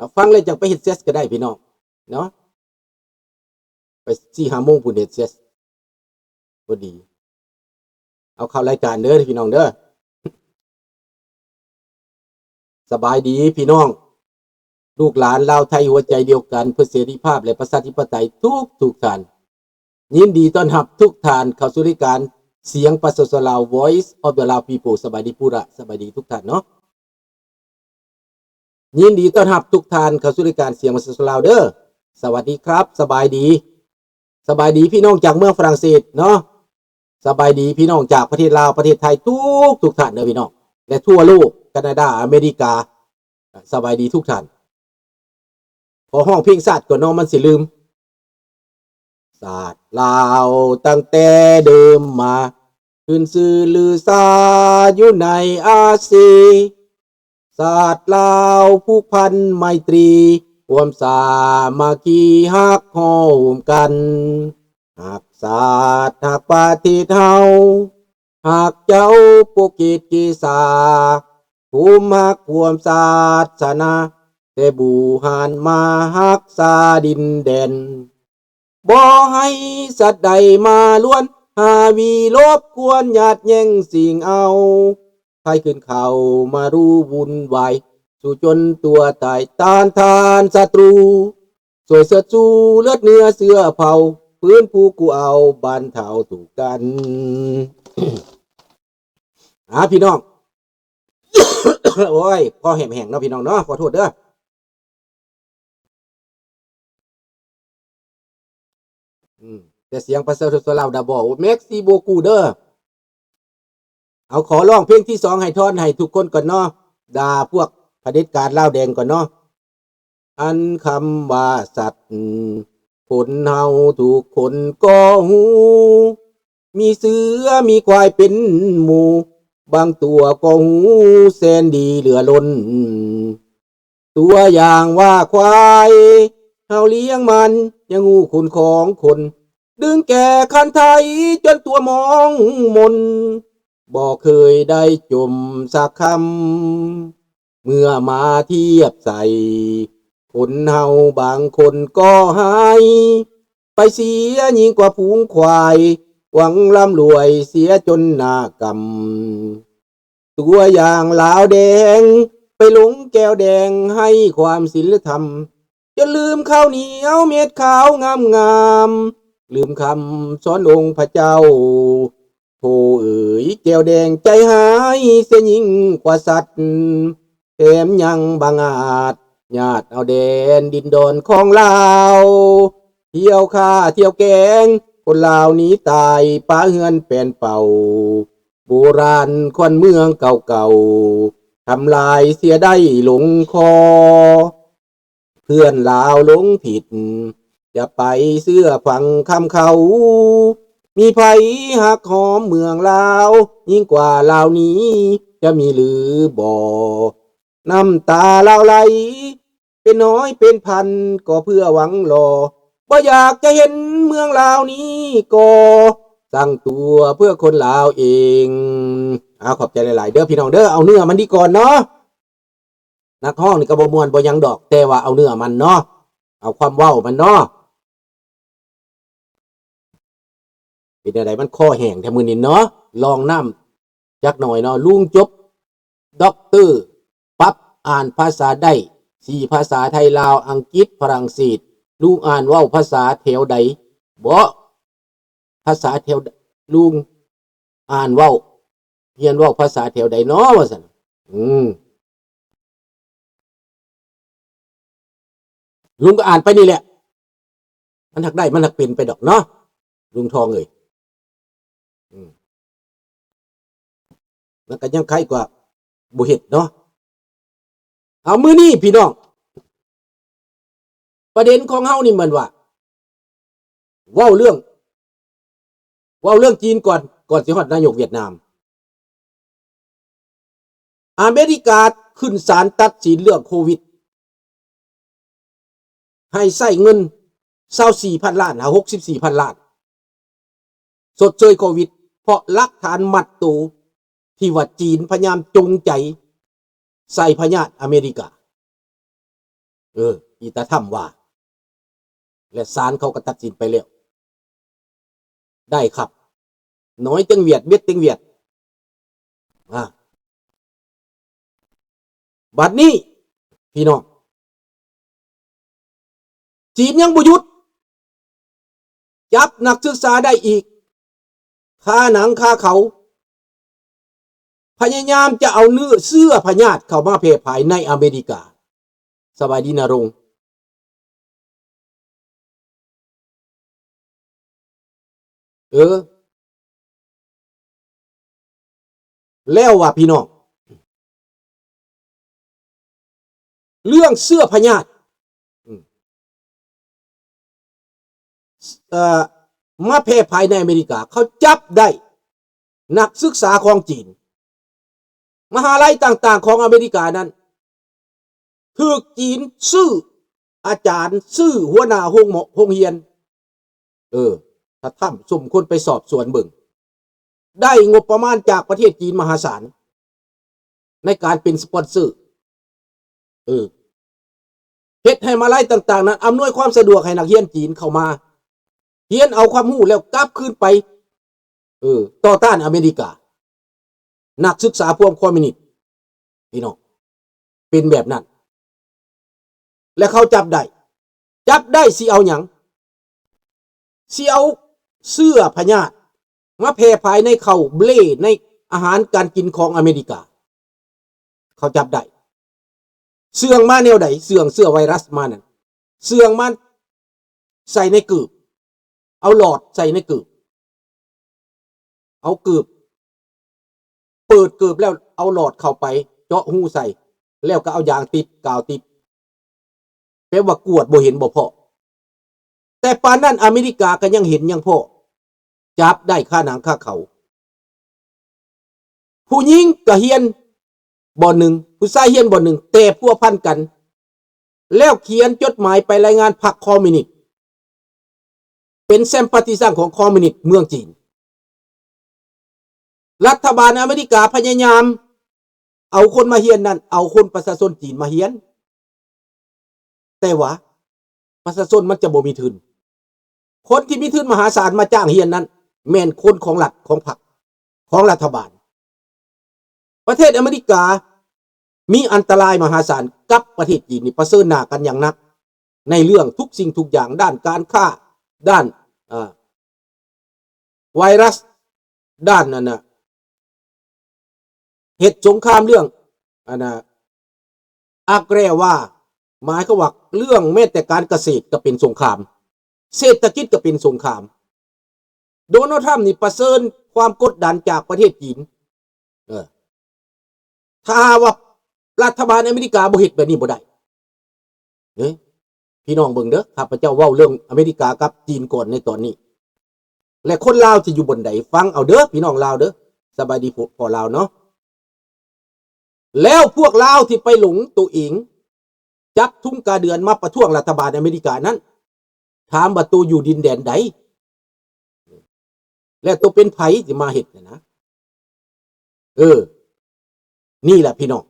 ເອົາ ຟັງແລ້ວຈັ່ງໄປເຮັດເຊັກກໍໄດ້ພີ່ນ້ອງເນາະ ໄປສີ່ຫ້າໂມງພຸ້ນເຮັດເຊັກ ບໍ່ດີ. ເອົາ ເຂົ້າລາຍການເດີພີ່ນ້ອງເດີ. ສະບາຍດີພີ່ນ້ອງ ລູກຫຼານລາວໄທຫົວໃຈດຽວກັນ ເພື່ອເສລີພາບ ແລະ ປະຊາທິປະໄຕທຸກໆທ່ານ. ຍິນດີຕ້ອນຮັບທຸກທ່ານເຂົ້າສູ່ລາຍການສຽງປະຊາຊົນລາວ Voice of the Lao People. ສະບາຍດີປູລະ ສະບາຍດີທຸກທ່ານເນາະ. ຍິນດີຕ້ອນຮັບທຸກທ່ານເຂົ້າສູ່ລາຍການສຽງປະຊາຊົນລາວເດີ. ສະຫວັດດີຄັບ ສະບາຍດີ ສະບາຍດີພີ່ນ້ອງຈາກເມືອງຝຣັ່ງເສດເນາະ. ສະບາຍດີພີ່ນ້ອງຈາກປະເທດລາວ ປະເທດໄທ ທຸກໆທ່ານເດີພີ່ນ້ອງ ແລະ ທົ່ວໂລກ ການາດາ ອາເມລິກາ ສະບາຍດີທຸກທ່ານ. ຂໍຮ້ອງເພງຊາດກ່ອນເນາະ ມັນຊິລືມ. ຊາດລາວຕັ້ງແຕ່ເດີມມາ ຂຶ້ນຊື່ລືຊາຢູ່ໃນອາຊີ. ຊາດລາວຜູກພັນໄມຕີ ຮ່ວມສາມັກຄີຮັກໂຮມກັນ. ຮັກຊາດຮັກປະເທດເຮົາ ຫາກເຈົ້າບໍ່ເກດເກສາ ໂຮມຮັກຮ່ວມສາສະໜາ ແຕ່ບູຮານມາຮັກສາດິນແດນ. ບໍ່ໃຫ້ສັດໃດມາລວນ ຫາວີລົບກວນຍາດແຍ່ງຊິງເອົາ ໃຜຂຶ້ນເຂົ້າມາຮູ້ວຸ່ນວາຍ ສູ້ຈົນຕົວຕາຍ ຕ້ານທານສັດຕູ ຊ່ວຍເຊີດຊູເລືອດເນື້ອເຊື້ອເຜົ່າ ຟື້ນຟູກູ້ເອົາບັນເທົາທຸກກັນ. ອ່າ ພີ່ນ້ອງ ໂອ້ຍ ຄໍແຫ້ງໆເນາະ ພີ່ນ້ອງເນາະ ຂໍໂທດເດີ. ອືມ ແຕ່ສຽງປະຊາຊົນລາວດາບໍ່ ແມັກຊີໂບກູເດີ. ເອົາ ຂໍຮ້ອງເພງທີສອງໃຫ້ທ່ອນໃຫ້ທຸກຄົນກ່ອນເນາະ ດ່າພວກຜະເດັດການລາວແດງກ່ອນເນາະ. ອັນຄຳວ່າສັດ ຄົນເຮົາທຸກຄົນກໍຮູ້ ມີເສືອມີຄວາຍເປັນໝູ່ ບາງຕົວກໍຮູ້ແສນດີເຫຼືອລົ້ນ. ຕົວຢ່າງວ່າຄວາຍ ເຮົາລ້ຽງມັນຍັງຮູ້ຄຸນຂອງຄົນ ດຶງແກ່ຄັນໄທຈົນຕົວມອງມົນ ບໍ່ເຄີຍໄດ້ຈົ່ມສັກຄຳ. ເມື່ອມາທຽບໃສ່ ຄົນເຮົາບາງຄົນກໍຮ້າຍ ໄປເສຍຍິ່ງກວ່າຝູງຄວາຍ ຫວັງລ່ຳລວຍເສຍຈົນໜ້າກຳ. ຕົວຢ່າງລາວແດງ ໄປຫຼົງແກ້ວແດງໃຫ້ຄວາມສິນລະທຳ ຈົນລືມເຂົ້າໜຽວເມັດຂາວງາມໆ ລືມຄຳສອນອົງພະເຈົ້າ. ໂທເອີຍ ແກ້ວແດງໃຈຮ້າຍເສຍຍິ່ງກວ່າສັດ ແຖມຍັງບັງອາດຍາດເອົາແດນດິນດອນຂອງລາວ ທ່ຽວຂ້າທ່ຽວແກງ ຄົນລາວໜີຕາຍປະເຮືອນແປນເປົ່າ ໂບລານຂວັນເມືອງເກົ່າໆ ທຳລາຍເສຍໄດ້ຫຼົງຄໍ. ເພື່ອນລາວຫຼົງຜິດ ຢ່າໄປເຊື່ອຟັງຄຳເຂົາ ມີໃຜຮັກຫອມເມືອງລາວ ຍິ່ງກວ່າລາວນີ້ ຈະມີຫຼືບໍ່? ນ້ຳຕາລາວໄຫຼ ເປັນຮ້ອຍເປັນພັນກໍເພື່ອຫວັງຫຼໍ່ ບໍ່ຢາກຈະເຫັນເມືອງລາວນີ້ກໍສ້າງຕົວເພື່ອຄົນລາວເອງ. ອາ ຂອບໃຈຫຼາຍໆເດີພີ່ນ້ອງເດີ. ເອົາເນື້ອມັນດີກ່ອນເນາະ. ນັກຮ້ອງນີ້ກໍບໍ່ມ່ວນບໍ່ຫຍັງດອກ ແຕ່ວ່າເອົາເນື້ອມັນເນາະ ເອົາຄວາມເວົ້າມັນເນາະ. ເປັນແນວໃດ ມັນຄໍແຫ້ງແທ້ມື້ນີ້ເນາະ. ລອງນ້ຳຈັກໜ່ອຍເນາະ. ລຸງຈົບດັອກເຕີ ປັບອ່ານພາສາໄດ້ສີ່ພາສາ ໄທ ລາວ ອັງກິດ ຝຣັ່ງເສດ. ລຸງອ່ານເວົ້າພາສາແຖວໃດເບາະ? ພາສາແຖວ ລຸງອ່ານເວົ້າ ຮຽນເວົ້າພາສາແຖວໃດນໍ ວ່າຊັ້ນ. ອືມ ລຸງກໍອ່ານໄປນີ້ແຫຼະ ມັນຮັກໄດ້ ມັນຮັກເປັນໄປດອກເນາະ ລຸງທອງເອີຍ. ອືມ ມັນກໍຍັງໄຄກວ່າບໍ່ເຮັດເນາະ. ເອົາ ມື້ນີ້ພີ່ນ້ອງ ປະເດັນຂອງເຮົານີ້ແມ່ນວ່າ ເວົ້າເລື່ອງ ເວົ້າເລື່ອງຈີນກ່ອນ ກ່ອນຊິຮອດນາຍົກຫວຽດນາມ. ອາເມລິກາຂຶ້ນສານຕັດສິນເລື່ອງໂຄວິດ ໃຫ້ໃຊ້ເງິນຊາວສີ່ພັນລ້ານ ຫາຫົກສິບສີ່ພັນລ້ານ ຊົດເຊີຍໂຄວິດ ເພາະຫຼັກຖານມັດໂຕທີ່ວ່າຈີນພະຍາຍາມຈົງໃຈໃສ່ພະຍາດອາເມລິກາ. ເອີ ອີຕາທຳວ່າ ແລະ ສານເຂົາກໍຕັດສິນໄປແລ້ວ ໄດ້ຄັບ ໜອຍເຕັງຫວຽດ ເບັດເຕັງຫວຽດ ອາ ບັດນີ້ ພີ່ນ້ອງ ຈີນຍັງບໍ່ຢຸດ ຈັບນັກສຶກສາໄດ້ອີກ ຄາໜັງຄາເຂົາ ພະຍາຍາມຈະເອົາເຊື້ອ ເຊື້ອພະຍາດເຂົ້າມາແຜ່ພາຍໃນອາເມລິກາ. ສະບາຍດີນະລົງ. ເອີ ແລ້ວວ່າພີ່ນ້ອງ ເລື່ອງເຊື້ອພະຍາດ ອືມ ເອີ ມາແຜ່ພາຍໃນອາເມລິກາ ເຂົາຈັບໄດ້ນັກສຶກສາຂອງຈີນ ມະຫາໄລຕ່າງໆຂອງອາເມລິການັ້ນ ຖືກຈີນຊື້ອາຈານ ຊື້ຫົວໜ້າໂຮງໝໍ ໂຮງຮຽນ ເອີ ຖ້າທຳສົມຄວນໄປສອບສວນເບິ່ງ ໄດ້ງົບປະມານຈາກປະເທດຈີນມະຫາສານ ໃນການເປັນສະປອນເຊີ ເອີ ເຮັດໃຫ້ມະຫາໄລຕ່າງໆນັ້ນອຳນວຍຄວາມສະດວກໃຫ້ນັກຮຽນຈີນເຂົ້າມາຮຽນເອົາຄວາມຮູ້ແລ້ວກັບຄືນໄປ ເອີ ຕໍ່ຕ້ານອາເມລິກາ ນັກສຶກສາພວກຄອມມິວນິດ ພີ່ນ້ອງ ເປັນແບບນັ້ນ ແລະ ເຂົາຈັບໄດ້ ຈັບໄດ້ຊິເອົາຫຍັງ? ຊິເອົາເຊື້ອພະຍາດມາແຜ່ພາຍໃນເຂົ້າເບລ ໃນອາຫານການກິນຂອງອາເມລິກາ ເຂົາຈັບໄດ້ ເຊື່ອງມາແນວໃດ? ເຊື່ອງເຊື້ອໄວຣັສມານັ້ນ ເຊື່ອງມາໃສ່ໃນເກີບ ເອົາຫຼອດໃສ່ໃນເກີບ ເອົາເກີບ ເປີດເກີບແລ້ວເອົາຫຼອດເຂົ້າໄປ ເຈາະຮູໃສ່ ແລ້ວກໍເອົາຢາງຕິດ ກາວຕິດ ແປວ່າກວດບໍ່ເຫັນບໍ່ພໍ້ ແຕ່ປານນັ້ນອາເມລິກາກໍຍັງເຫັນຍັງພໍ້ ຈັບໄດ້ຄາໜັງຄາເຂົາ. ຜູ້ຍິງກໍຮຽນບ່ອນໜຶ່ງ ຜູ້ຊາຍຮຽນບ່ອນໜຶ່ງ ແຕ່ພົວພັນກັນ ແລ້ວຂຽນຈົດໝາຍໄປລາຍງານພັກຄອມມິວນິດ ເປັນ sympathisant ຂອງຄອມມິວນິດເມືອງຈີນ. ລັດຖະບານອາເມລິກາພະຍາຍາມເອົາຄົນມາຮຽນນັ້ນ ເອົາຄົນປະຊາຊົນຈີນມາຮຽນ ແຕ່ວ່າປະຊາຊົນມັນຈະບໍ່ມີທຶນ. ຄົນທີ່ມີທຶນມະຫາສານມາຈ້າງຮຽນນັ້ນ ແມ່ນຄົນຂອງລັດ ຂອງພັກ ຂອງລັດຖະບານ. ປະເທດອາເມລິກາມີອັນຕະລາຍມະຫາສານກັບປະເທດຈີນນີ້ ປະເຊີນໜ້າກັນຢ່າງໜັກ ໃນເລື່ອງທຸກສິ່ງທຸກຢ່າງ ດ້ານການຄ້າ ດ້ານ ເອີ ໄວຣັສ ດ້ານນັ້ນນະ ເຮັດສົງຄາມເລື່ອງ ອັນນະ aggressive ໝາຍຄວາມວ່າເລື່ອງແມ້ແຕ່ການກະເສດກໍເປັນສົງຄາມ ເສດຖະກິດກໍເປັນສົງຄາມ. ໂດນັລ ທຣຳ ນີ້ປະເຊີນຄວາມກົດດັນຈາກປະເທດຈີນ. ເອີ ຖ້າວ່າລັດຖະບານອາເມລິກາບໍ່ເຮັດແບບນີ້ບໍ່ໄດ້. ເອີ ພີ່ນ້ອງເບິ່ງເດີ ຂ້າພະເຈົ້າເວົ້າເລື່ອງອາເມລິກາກັບຈີນກ່ອນໃນຕອນນີ້ ແລະ ຄົນລາວຊິຢູ່ບ່ອນໃດ ຟັງເອົາເດີ ພີ່ນ້ອງລາວເດີ. ສະບາຍດີ ພວກພໍ່ລາວເນາະ. ແລ້ວພວກລາວທີ່ໄປຫຼົງໂຕເອງ ຈັບທຸງກາເດືອນມາປະທ້ວງລັດຖະບານອາເມລິການັ້ນ ຖາມວ່າໂຕຢູ່ດິນແດນໃດ ແລະ ໂຕເປັນໃຜທີ່ມາເຮັດຫັ້ນນະ? ເອີ ນີ້ແຫຼະພີ່ນ້ອງ.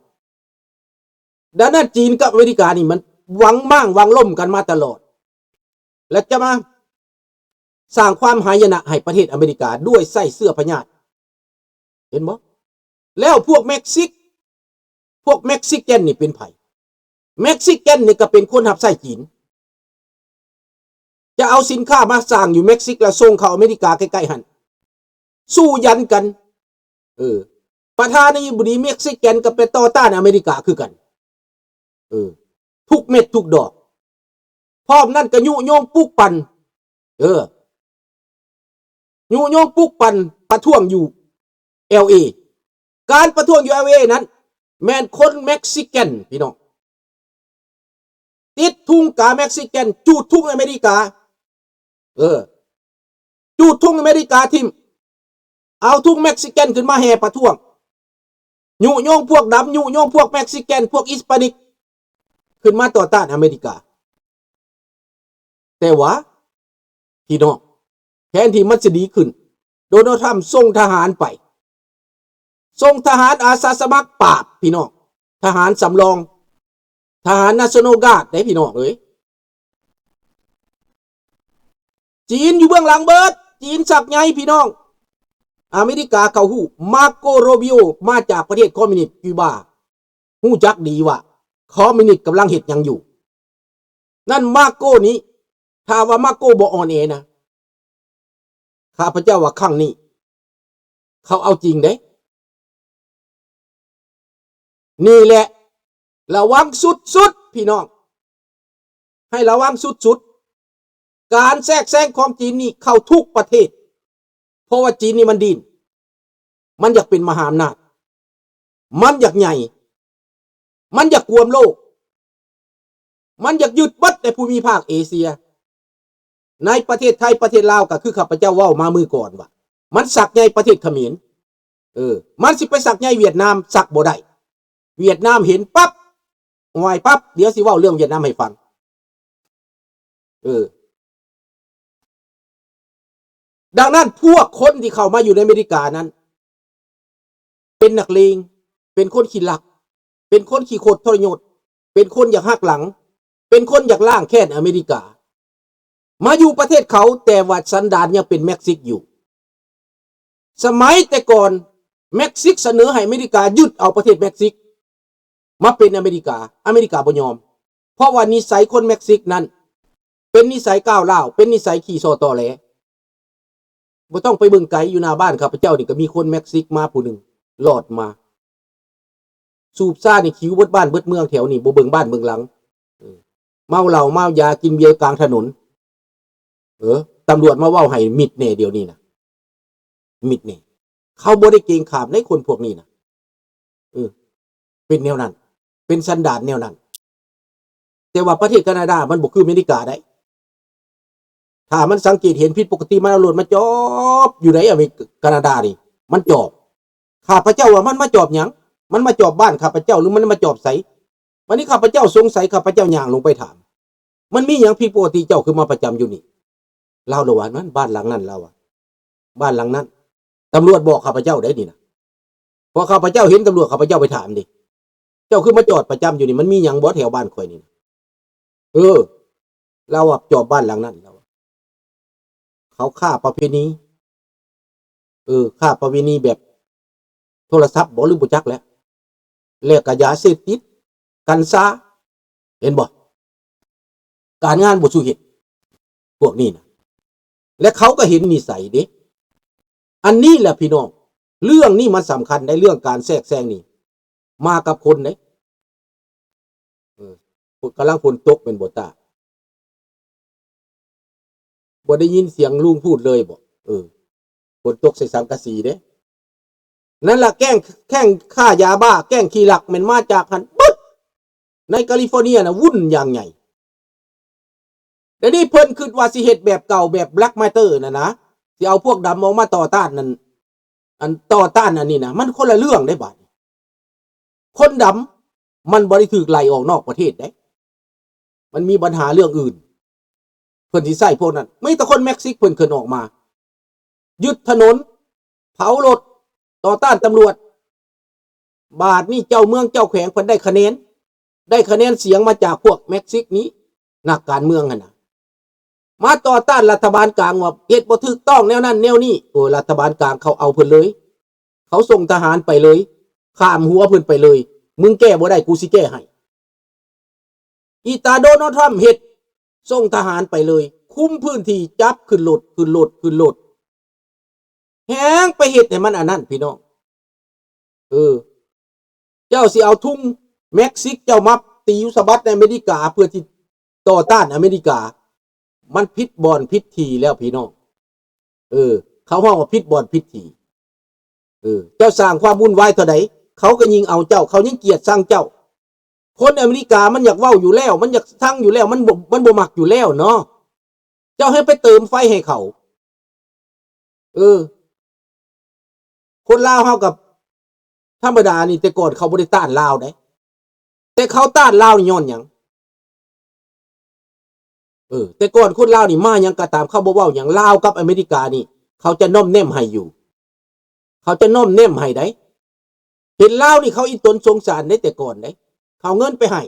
ດັ່ງນັ້ນ ຈີນກັບອາເມລິການີ້ມັນຫວັງມ້າງຫວັງລົມກັນມາຕະຫຼອດ ແລະ ຈະມາສ້າງຄວາມຫາຍະນະໃຫ້ປະເທດອາເມລິກາດ້ວຍໃຊ້ເຊື້ອພະຍາດ ເຫັນບໍ່? ແລ້ວພວກເມັກຊິກ ພວກເມັກຊິກັນນີ້ເປັນໃຜ? ເມັກຊິກັນນີ້ກໍເປັນຄົນຮັບໃຊ້ຈີນ ຈະເອົາສິນຄ້າມາສ້າງຢູ່ເມັກຊິກ ແລ້ວສົ່ງເຂົ້າອາເມລິກາໃກ້ໆຫັ້ນ ສູ້ຢັນກັນ. ເອີ ປະທານາທິບໍດີເມັກຊິກັນກໍໄປຕໍ່ຕ້ານອາເມລິກາຄືກັນ. ເອີ ທຸກເມັດທຸກດອກ. ພ້ອມນັ້ນກໍຍຸຍົງປຸກປັ່ນ ເອີ ຍຸຍົງປຸກປັ່ນປະທ້ວງຢູ່ແອລເອ. ການປະທ້ວງຢູ່ແອລເອນັ້ນ ແມ່ນຄົນເມັກຊິກັນ ພີ່ນ້ອງ ຕິດທຸງກາເມັກຊິກັນ ຈູດທຸງອາເມລິກາ ເອີ ຈູດທຸງອາເມລິກາຖິ້ມ ເອົາທຸງເມັກຊິກັນຂຶ້ນມາແຫ່ປະທ້ວງ ຍຸຍົງພວກດຳ ຍຸຍົງພວກເມັກຊິກັນ ພວກຮິສປານິກ ຂຶ້ນມາຕໍ່ຕ້ານອາເມລິກາ. ແຕ່ວ່າ ພີ່ນ້ອງ ແທນທີ່ມັນຈະດີຂຶ້ນ ໂດນັລ ທຣຳ ສົ່ງທະຫານໄປ ສົ່ງທະຫານອາສາສະໝັກປາບ ພີ່ນ້ອງ ທະຫານສຳລອງ ທະຫານ National Guard ເດ້ພີ່ນ້ອງເອີຍ. ຈີນຢູ່ເບື້ອງຫຼັງເບິດ, ຈີນຊັກໃຍພີ່ນ້ອງ. ອາເມລິກາເຂົາຮູ້, ມາໂກ ໂຣບິໂອ ມາຈາກປະເທດຄອມມິວນິດຄິວບາ, ຮູ້ຈັກດີວ່າຄອມມິວນິດກຳລັງເຮັດຫຍັງຢູ່. ນັ້ນມາໂກນີ້, ຖ້າວ່າມາໂກບໍ່ອ່ອນແອນະ, ຂ້າພະເຈົ້າວ່າຄັ້ງນີ້ເຂົາເອົາຈິງເດ້. ນີ້ແຫຼະ ລະວັງສຸດໆ ພີ່ນ້ອງ, ໃຫ້ລະວັງສຸດໆ. ການແຊກແຊງຂອງຈີນນີ້ເຂົ້າທຸກປະເທດ, ເພາະວ່າຈີນນີ້ມັນດີ້ນ, ມັນຢາກເປັນມະຫາອຳນາດ, ມັນຢາກໃຫຍ່, ມັນຢາກກວມໂລກ, ມັນຢາກຍຶດເບິດໃນພູມິພາກເອເຊຍ. ໃນປະເທດໄທ ປະເທດລາວ ກໍຄືຂ້າພະເຈົ້າເວົ້າມາມື້ກ່ອນວ່າ ມັນຊັກໃຍປະເທດຂະເໝນ. ເອີ ມັນຊິໄປຊັກໃຍຫວຽດນາມ ຊັກບໍ່ໄດ້. ຫວຽດນາມເຫັນປັບ ຫວຍປັບ, ດຽວຊິເວົ້າເລື່ອງຫວຽດນາມໃຫ້ຟັງ. ເອີ ດັ່ງນັ້ນ ພວກຄົນທີ່ເຂົ້າມາຢູ່ໃນອາເມລິການັ້ນ ເປັນນັກເລງ, ເປັນຄົນຂີ້ລັກ, ເປັນຄົນຂີ້ຄົດທໍລະຍົດ, ເປັນຄົນຢາກຫັກຫຼັງ, ເປັນຄົນຢາກລ້າງແຄ້ນອາເມລິກາ. ມາຢູ່ປະເທດເຂົາ, ແຕ່ວ່າສັນດານຍັງເປັນເມັກຊິກຢູ່. ສະໄໝແຕ່ກ່ອນ ເມັກຊິກສະເໜີໃຫ້ອາເມລິກາຍຶດເອົາປະເທດເມັກຊິກມາເປັນອາເມລິກາ, ອາເມລິກາບໍ່ຍອມ, ເພາະວ່ານິໄສຄົນເມັກຊິກນັ້ນ ເປັນນິໄສກ້າວຮ້າວ, ເປັນນິໄສຂີ້ສໍ້ຕໍແຫຼ. ບໍ່ຕ້ອງໄປເບິ່ງໄກ, ຢູ່ໜ້າບ້ານຂ້າພະເຈົ້ານີ້ກໍມີຄົນເມັກຊິກມາຜູ້ໜຶ່ງ ລອດມາ. ສູບຊານີ້ຂິວເບິດບ້ານເບິດເມືອງແຖວນີ້, ບໍ່ເບິ່ງບ້ານເບິ່ງຫຼັງ. ເອີ ເມົາເຫຼົ້າເມົາຢາ, ກິນເບຍກາງຖະໜົນ. ເອີ ຕຳຫຼວດມາເວົ້າໃຫ້ມິດແດ່ດຽວນີ້ນະ, ມິດແດ່. ເຂົາບໍ່ໄດ້ເກງຂາມໃນຄົນພວກນີ້ນະ. ເອີ ເປັນແນວນັ້ນ, ເປັນສັນດານແນວນັ້ນ. ແຕ່ວ່າປະເທດການາດາມັນບໍ່ຄືອາເມລິກາໃດ໋. ຖ້າມັນສັງເກດເຫັນຜິດປົກກະຕິ, ມັນເອົາລົດມາຈອບຢູ່ໃນອາເມລິກາ, ການາດານີ້ ມັນຈອບ. ຂ້າພະເຈົ້າວ່າມັນມາຈອບຫຍັງ? ມັນມາຈອບບ້ານຂ້າພະເຈົ້າ ຫຼືມັນມາຈອບໃສ? ບັດນີ້ຂ້າພະເຈົ້າສົງໄສ, ຂ້າພະເຈົ້າຍ່າງລົງໄປຖາມ, ມັນມີຫຍັງຜິດປົກກະຕິ ເຈົ້າຄືມາປະຈຳຢູ່ນີ້? ລາວລະວ່າ ນັ້ນ ບ້ານຫຼັງນັ້ນ, ລາວວ່າ ບ້ານຫຼັງນັ້ນ. ຕຳຫຼວດບອກຂ້າພະເຈົ້າໄດ໋ນີ້ນະ. ເພາະຂ້າພະເຈົ້າເຫັນຕຳຫຼວດ, ຂ້າພະເຈົ້າໄປຖາມເດ້, ເຈົ້າຄືມາຈອດປະຈຳຢູ່ນີ້, ມັນມີຫຍັງບໍ່ແຖວບ້ານຂ້ອຍນີ້ນະ? ເອີ ລາວວ່າຈອບບ້ານຫຼັງນັ້ນ, ລາວວ່າ ເຂົາຄ້າປະເພນີ. ເອີ ຄ້າປະເວນີແບບໂທລະສັບບໍ ຫຼືບໍ່ຈັກແຫຼະ, ແລ້ວກະຢາເສບຕິດ, ກັນຊາ, ເຫັນບໍ່? ການງານບໍ່ສູ້ເຮັດ ພວກນີ້ນະ. ແລະເຂົາກໍເຫັນນິໄສເດ້. ອັນນີ້ແຫຼະພີ່ນ້ອງ, ເລື່ອງນີ້ມັນສຳຄັນໃດ໋, ເລື່ອງການແຊກແຊງນີ້ ມາກັບຄົນເດ້. ເອີ ກຳລັງຝົນຕົກແມ່ນບໍ່ຕາ? ບໍ່ໄດ້ຍິນສຽງລຸງພູດເລີຍບໍ? ເອີ ຝົນຕົກໃສ່ສັງກະສີເດ້. ນັ້ນລະ ແກ້ງ ແກ້ງຄ້າຢາບ້າ, ແກ້ງຂີ້ລັກ ແມ່ນມາຈາກຫັ້ນເບິດ. ໃນກາລິຟໍເນຍນະ ວຸ້ນຢ່າງໃຫຍ່. ດຽວນີ້ເພິ່ນຄິດວ່າຊິເຮັດແບບເກົ່າ, ແບບ Black Matter ນັ້ນນະ, ຊິເອົາພວກດຳອອກມາຕໍ່ຕ້ານນັ້ນ, ອັນຕໍ່ຕ້ານອັນນີ້ນະ, ມັນຄົນລະເລື່ອງເດ້ບາດນີ້. ຄົນດຳມັນບໍ່ໄດ້ຖືກໄລ່ອອກນອກປະເທດເດ້, ມັນມີບັນຫາເລື່ອງອື່ນ. ເພິ່ນຊິໃຊ້ພວກນັ້ນ, ມີແຕ່ຄົນເມັກຊິກເພິ່ນຂຶ້ນອອກມາ ຍຶດຖະໜົນ, ເຜົາລົດ, ຕໍ່ຕ້ານຕຳຫຼວດ. ບາດນີ້ເຈົ້າເມືອງເຈົ້າແຂວງເພິ່ນໄດ້ຄະແນນ, ໄດ້ຄະແນນສຽງມາຈາກພວກເມັກຊິກນີ້, ນັກການເມືອງຫັ້ນນະ. ມາຕໍ່ຕ້ານລັດຖະບານກາງວ່າເຮັດບໍ່ຖືກຕ້ອງແນວນັ້ນແນວນີ້. ໂອ້ຍ ລັດຖະບານກາງເຂົາເອົາເພິ່ນເລີຍ, ເຂົາສົ່ງທະຫານໄປເລີຍ, ຂ້າມຫົວເພິ່ນໄປເລີຍ. ມຶງແກ້ບໍ່ໄດ້ ກູຊິແກ້ໃຫ້. ອີຕາໂດນັລທຣຳເຮັດ, ສົ່ງທະຫານໄປເລີຍ, ຄຸມພື້ນທີ່, ຈັບຂຶ້ນລົດ, ຂຶ້ນລົດ, ຂຶ້ນລົດ. ແຮ່ງໄປເຮັດໃຫ້ມັນອັນນັ້ນ ພີ່ນ້ອງ. ເອີ ເຈົ້າຊິເອົາທຸງເມັກຊິກເຈົ້າມາຕີຢູ່ສະບັດໃນອາເມລິກາ ເພື່ອທີ່ຕໍ່ຕ້ານອາເມລິກາ, ມັນຜິດບ່ອນຜິດທີ່ແລ້ວ ພີ່ນ້ອງ. ເອີ ເຂົາຮ້ອງວ່າຜິດບ່ອນຜິດທີ່. ເອີ ເຈົ້າສ້າງຄວາມວຸ້ນວາຍເທົ່າໃດ ເຂົາກໍຍິ່ງເອົາເຈົ້າ, ເຂົາຍັງກຽດຊັງເຈົ້າ. ຄົນອາເມລິກາມັນຢາກເວົ້າຢູ່ແລ້ວ, ມັນຢາກຊັງຢູ່ແລ້ວ, ມັນບໍ່, ມັນບໍ່ມັກຢູ່ແລ້ວເນາະ. ເຈົ້າໃຫ້ໄປເຕີມໄຟໃຫ້ເຂົາ. ເອີ ຄົນລາວເຮົາກັບທຳມະດານີ້, ແຕ່ກ່ອນເຂົາບໍ່ໄດ້ຕ້ານລາວເດ້, ແຕ່ເຂົາຕ້ານລາວນີ້ຍ້ອນຫຍັງ? ເອີ ແຕ່ກ່ອນຄົນລາວນີ້ມາຫຍັງກໍຕາມ, ເຂົາບໍ່ເວົ້າຫຍັງ, ລາວກັບອາເມລິການີ້ ເຂົາຈະນ້ອມແນມໃຫ້ຢູ່, ເຂົາຈະນ້ອມແນມໃຫ້ໄດ໋. ເຫັນລາວນີ້ເຂົາອີຕົນສົງສານເດ້, ແຕ່ກ່ອນເດ້ ເຂົາເງິນໄປໃຫ້,